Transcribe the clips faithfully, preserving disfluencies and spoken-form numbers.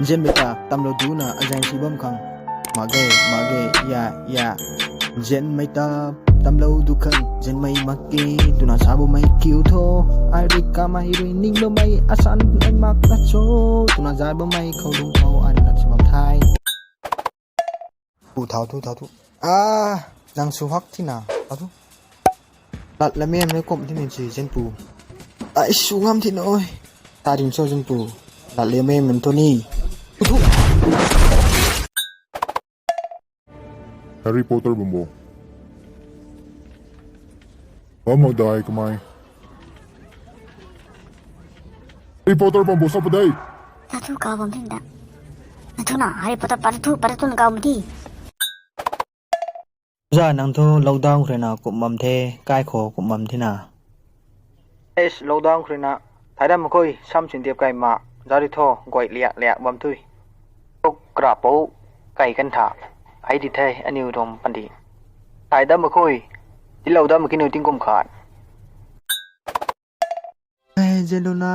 Nzianmei ta tamlou duna azaeng si bam khang. Mak ge, mak ge, ya, ya. Nzianmei ta tamlou du khang, nzianmei mak ge, twna sa bammei kiu tho. Ai rui kamei rui ning bammei asan ai mak na cho, twna zay bammei khou lung khou ai rui na si bam the. Pu thau thu, thau thu. Ah, nang su hak thina, thau thu. Lat lamem mei kum thina si Zinpu. Ai su ngam thina oi. Ta ding cho Zinpu. Lat lamem man thu ni. Thu thu. Harry Potter bambo. Bam mak dai kamei. Harry Potter bambo sa padei. Ta thu kau bam thina. Ta thu na Harry Potter pat thu, pat thu na kau mati. Za nang thu lockdown khou rui na kum bam the, kai khou kum bam thina. Es lockdown khou rui na, thai dam mak khui, sam sin diap kai ma, za ri tho, guay liak liak bam thui. Tuk kra pou, kai kan tha, ai di the, aniu rom pan di. Thai dam mak khui, tilou dam mak kinu tingkum khat. Ai, Zenluna.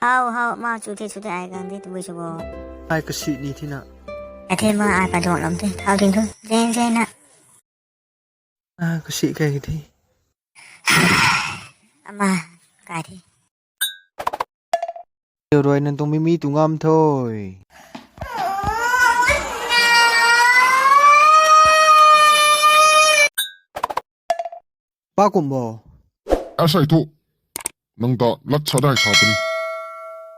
Hau, hau, ma chu the, chu the, ai kan the, tu bui chu bo. Ai kasi ni thina. Ai the ma, ai pa dong lam the, thau ding thu, zen, zen na. Ah, kasi kai the. Ama, kai the. Yo rui nang tuang mimi tu ngam thui. Pa kum bo. Asai thu. Nang ta lat sa dai sa puni.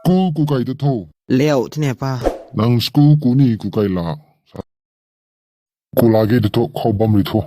School ku kai tu tho. Leo tine pa. Nang school ku ni ku kai la. Ku la ge tu tho khou bam ri tho.